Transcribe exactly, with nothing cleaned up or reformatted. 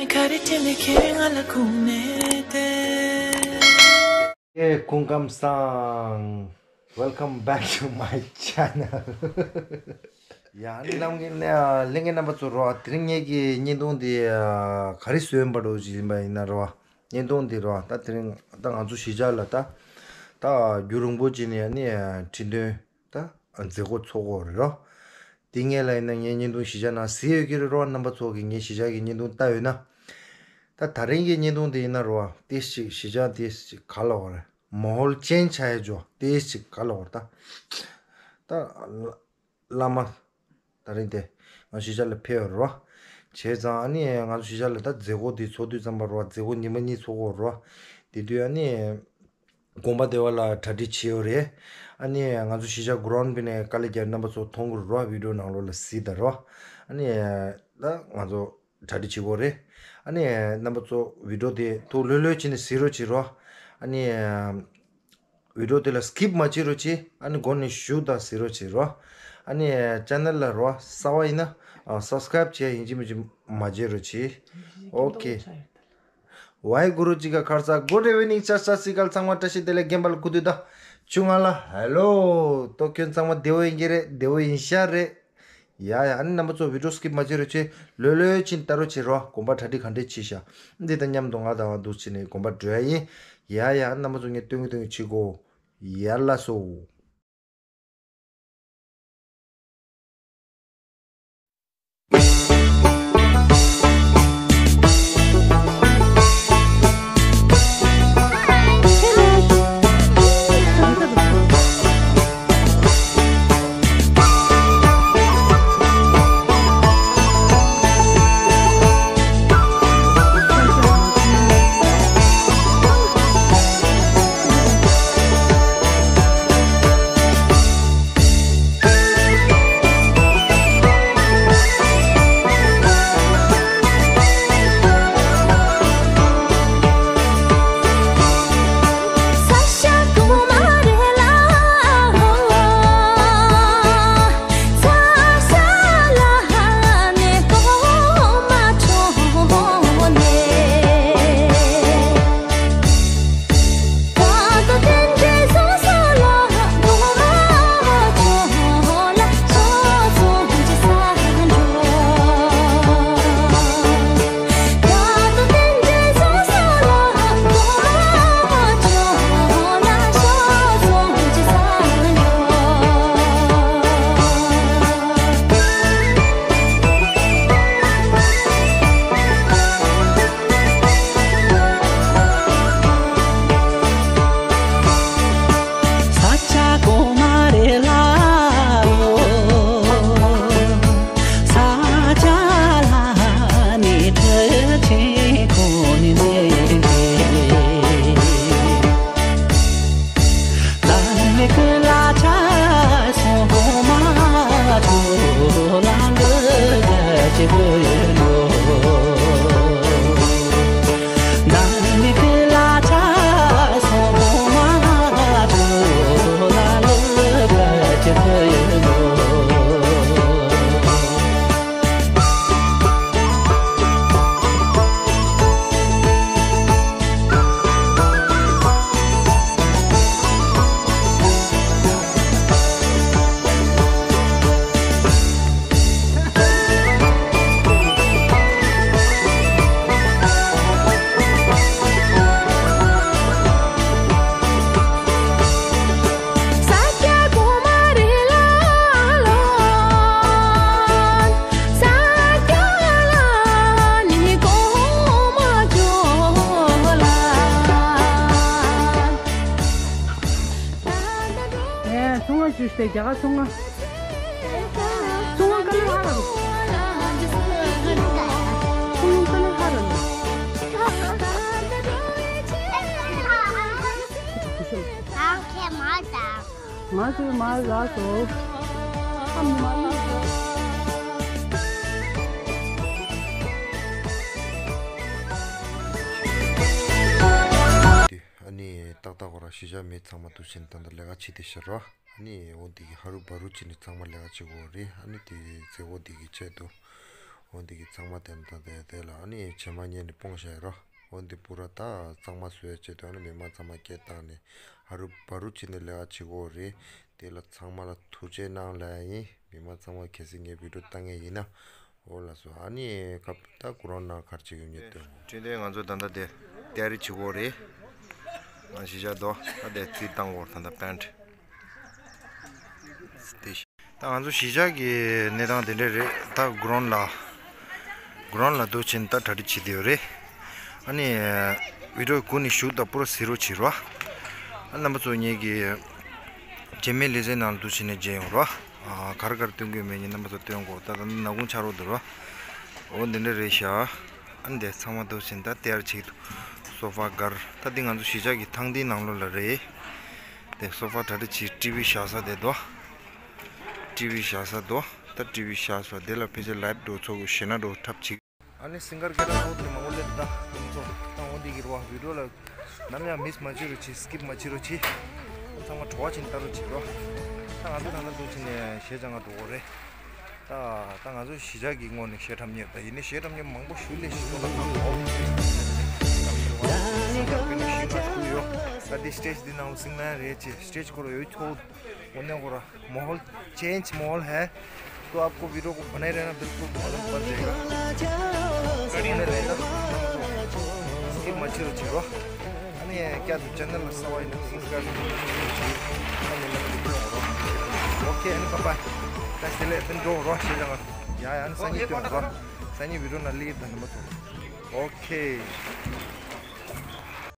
ག་རེ་དྲན་ནས་ཁྱེད་ང་ལ་ཁུངས་མེད་དེ། ཨེ། སྐུ་ཁམས་བཟང་། Welcome back to my channel. ཡ་ནི་ལམ་གྱི་ནས་ལྷན་རྒྱས་རྣམ་པ་ཚོ་རོ། དེ་རིང་ངེད་ཀྱི་བརྙན་ཐུང་འདི་ག་རེ་བཟོས་པ་འགྲོ་བཞིན་པ་ཡིན་ན་རོ། བརྙན་ཐུང་འདི་རོ། ད་དེ་རིང་ད་ང་ཚོ་གཞིས་ཆགས་ལ་ད་ད་རྒྱུན་རིང་པོ་ཅིག་ནས་ནི་ཁྲི་འདོན་ད་མཛད་སྒོ་ཚོགས་ཀྱི་ཡོད་རེད་རོ། དེ་སྔོན་ལ་ཡིན་ན་ངའི་བརྙན་ཐུང་གཞིས་ཆགས་ནང་གཟིགས་ཡོད་ཀྱི་རེད་རོ། རྣམ་པ་ཚོ་གིས་ངའི་གཞིས་ཆགས་ཀྱི་བརྙན་ཐུང་ལྟ་ཡོད་ན། ད་དེ་རིང་གི་བརྙན་ཐུང་དེ་ཡིན་ན་རོ། ཏིས་ཅིག་གཞིས་ཆགས་ཏིས་ཅིག་ག་ལ་བར་མ་ཧོལ་ཅེན་ཇི་ཆགས་ཡ་ཇོ། ཏིས་ཅིག་ག་ལ་བར་ད་ད་བླ་མ་དེ་རིང་དེ་ང་གཞིས་ཆགས་ལ་ཕེབས་ཡོད་རོ། བྱས་ཙང་ཨ་ནི་ང་ཚོ་གཞིས་ཆགས་ལ་ད་མཛད་སྒོ་དེ་ཚོགས་དུས་ཙམ་པ་རོ། མཛད་སྒོ་ཉི་མ་གཉིས་ཚོགས་ཀྱི་ཡོད་རོ། དེ་དུས་ཨ་ནི་དགོན་པ་སྡེ་བ་ལ་གྲ་སྒྲིག་བྱས་ཡོད་རེད། ཨ་ནི་ང་ཚོ་གཞིས་ཆགས་གུ་རོན་པི་ནས་དཀའ་ལས་བརྒྱབ། རྣམ་པ་ཚོ་མཐོང་གི་རེད་རོ། བི་ཌིའོ་ནང་ལོགས་ལ་གཟིགས་དང་རོ། ཨ་ནི་ད་ང་ཚོ་གྲ་སྒྲིག་བྱེད་དགོས་རེད། ཨ་ནི་རྣམ་པ་ཚོ་བི་ཌིའོ་དེ་ཐུགས་ལྷོད་ལྷོད་བྱས་ནས་གཟིགས་རོགས་བྱེད་རོ། ཨ་ནི་བི་ཌིའོ་དེ་ལ་སི་ཀིབ་མ་བྱེད་རོགས་བྱེད། ཨ་ནི་མགོ་ནས་གཞུག་དང་གཟིགས་རོགས་བྱེད་རོ། ཨ་ནི་ཅེ་ནལ་ལ་རོ་གསར་པ་ཡིན་ན་ཨ་སབ་སི་ཀ་རའིབ་བྱེད་ཡ་ཡིན་གཅིག་མིན་གཅིག་མ་བརྗེད་རོགས་བྱེད། ཨོ་ཁེ། ཝའི་གུ་རུ་ཇི་ག་ཁར་ས་གུ་ཌི་ཨི་ཝི་ནིང་ཅ་ཅ་སི་ཀལ། ཚང་མ་བཀྲ་ཤིས་བདེ་ལེགས། རྒན་པ་ལ་སྐུ་དུས་ད་ཆུ་ང་ལ་ཧེ་ལོ། ཏོ་ཁྱོད་ཚང་མ་བདེ་བོ་ཡིན་གྱི་རེད། བདེ་བོ་ཡིན་ཤག་རེད། ཡ་ཡ། ཨ་ནི་རྣམ་པ་ཚོ་བི་ཌིའོ་སི་ཀིབ་མ་བྱེད་རོགས་བྱེད། ལྷོད་ལྷོད་བྱས་ནས་ལྟ་རོགས་བྱེད་རོ། དགོན་པ་གྲ་སྒྲིག་ག་འདྲས་བྱས་ཤག། འདི་དང་མཉམ་དུ་ང་དང་འདུག་བྱས་ནས་དགོན་པ་འགྲོ་ཡ་ཡིན། ཡ་ཡ། རྣམ་པ་ཚོ་ངས་སྟོན་གི་སྟོན་གི་བྱེད་གོ། ཡར་ལ་སོ། ཚོང་ང་བཅུ་སྟེ་རྒྱ་གར་ཚོང་ང་། ཚོང་ང་ཀ་ལོ་ཧ་ར་རུ། ཚོང་ང་ཀ་ལོ་ཧ་ར་རུ། ང་ཚོས་མར་ལ་སོ། ཨ་ནི་ཏག་ཏག་ཁོ་རང་གཞིས་ཆགས་མི་ཚང་མ་འདུ་བྱས་ནས་ད་ལྟ་ལས་ཀ་བྱེད་བསྡད་ཤག་རོ། ཨ་ནི་འོ་འདི་གི་ཧ་རུ་བ་རུ་བྱས་ནས་ཚང་མ་ལས་ཀ་བྱེད་དགོས་རེད། ཨ་ནི་དེ་མཛད་སྒོ་འདི་གི་ཆེད་དུ་ འོ་འདི་གི་ཚང་མ་དེ་དང་དེ་དེ་ལ་ཨ་ནི་བྱེ་མ་སྙེད་ནས་སྤུངས་བཞག་ཡོད་རོ། འོ་འདི་པུ་ར་ད་གཙང་མ་བཟོ་ཡ་ཆེད་དུ་ཨ་ནི་མི་མང་ཚང་མ་སྐད་བཏང་ནས་ཧ་རུ་བ་རུ་ཕྱིན་ནས་ལས་ཀ་བྱེད་དགོས་རེད། དེ་ལ་ཚང་མ་ལ་ཐུགས་རྗེ་གནང་ལབ་ཡ་ཡིན། མི་མང་ཚང་མ་གལ་སྲིད་ངའི་བི་ཌིའོ་ལྟ་མཁན་ཡིན་ན། འོ་ལགས་སོ། ཨ་ནི་ཁ་ད་གུ་རོན་ནང་ག་རེ་བྱེད་ཀྱི་ཡོད་མེད་སྟོན། དེ་འདྲའི་ང་ཚོ་ད་ལྟ་དེ་ཏ་རི་བྱེད་དགོས་རེད། ང་གཞིས་ཆགས་དོ་ད་དེ་རྩིས་བཏང་དགོས་ད་ལྟ་པན་ཊི། དེ་ད་ང་ཚོ་གཞིས་ཆགས་ཀྱི་གནས་སྟངས་དེ་འདྲ་རེད། ད་གུ་རོན་ལ་གུ་རོན་ལ་འདུག་ཕྱིན་ད་གྲ་སྒྲིག་བྱེད་དེ་ཡོད་རེད། ཨ་ནི་བི་ཌིའོ་སྒུག་ནས་བཞུགས་དང་པུ་ར་གཟིགས་རོགས་བྱེད་རོགས། ཨ་རྣམ་པ་ཚོ་ངེད་ཀྱི་རྗེས་མའི་ལེ་ཚན་ནང་ལ་འདུག་ཕྱིན་ནས་མཇལ་ཡོང་རོགས། ཨ་ག་རེ་ག་རེ་སྟོན་གྱི་ཡོད་མེད་ངས་རྣམ་པ་ཚོ་སྟོན་གོ་ད་ད་ནག་ཁུང་ཆགས་རོགས་འདུག་རོགས། འོ་འདི་འདྲ་རེད་ཤག་ཨ་ནི་དེ་ཚང་མ་འདུག་ཕྱིན་ད་ཏ་རི་བྱེད་འདུག་སོ་ཕ་གར་ད་འདི་ང་ཚོ་གཞིས་ཆགས་ཀྱི་ཐང་འདིའི་ནང་ལོགས་ལ་རེད། དེ་སོ་ཕ་གྲ་སྒྲིག་བྱེད། ཊི་ཝི་བཞག་ས་དེ་དོ། ཊི་ཝི་བཞག་ས་དོ། ད་ཊི་ཝི་བཞག་ས་དེ་ལ་ཕལ་ཆེར་ལའེབ་འགྲོ་ཚོགས་ཞེ་ན་འགྲོ་ཐབས་བྱེད། ཨ་ནི་སིང་གར་སྐད་གྲགས་ཧོ་དེ་མང་པོ་སླེབས་ད་ཁོང་ཚོ་ད་འོ་འདི་གི་རོ་བི་ཌིའོ་ལ་ནམ་ཡང་མིས་མ་བྱེད་རོགས་བྱེད། སི་ཀིབ་མ་བྱེད་རོགས་བྱེད། ཚང་མ་བྲོ་བ་བྱིན་ལྟ་རོགས་བྱེད་རོ། ད་ང་ཚོ་ད་ལྟ་འདུག་ཕྱིན་ནས་གཞས་སྦྱང་ག་འགྲོ་དགོས་རེད། ད་ད་ང་ཚོ་གཞིས་ཆགས་ཀྱི་ངོས་ནས་གཞས་འཁྲབ་མཁན་ད་ཡིན་ནའི་གཞས་འཁྲབ་མཁན་མང་པོ་ཞུ་ལས་ཞིག་ཐོག་ལ་ཁག་འོག་ད་འདི་སི་ཊེཇ་འདི་ནང་ལ་སིང་ན་རེད་ཅེས་སི་ཊེཇ་སྐོར་ཡོད་ཚོགས། वो नहीं हो रहा। माहौल चेंज माहौल है। तो आपको वीडियो को बने रहना, बिल्कुल मालूम पड़ जाएगा। बने रहना। इसकी मच्छी रुचि हो। अने क्या तो चैनल में सवाई नहीं, इसका ओके, अने पापा। कैसे ले तुम दो रोश से जाओ। या, या, सनी क्यों रो? सनी वीडियो ना लीव धन्यवाद। ओके।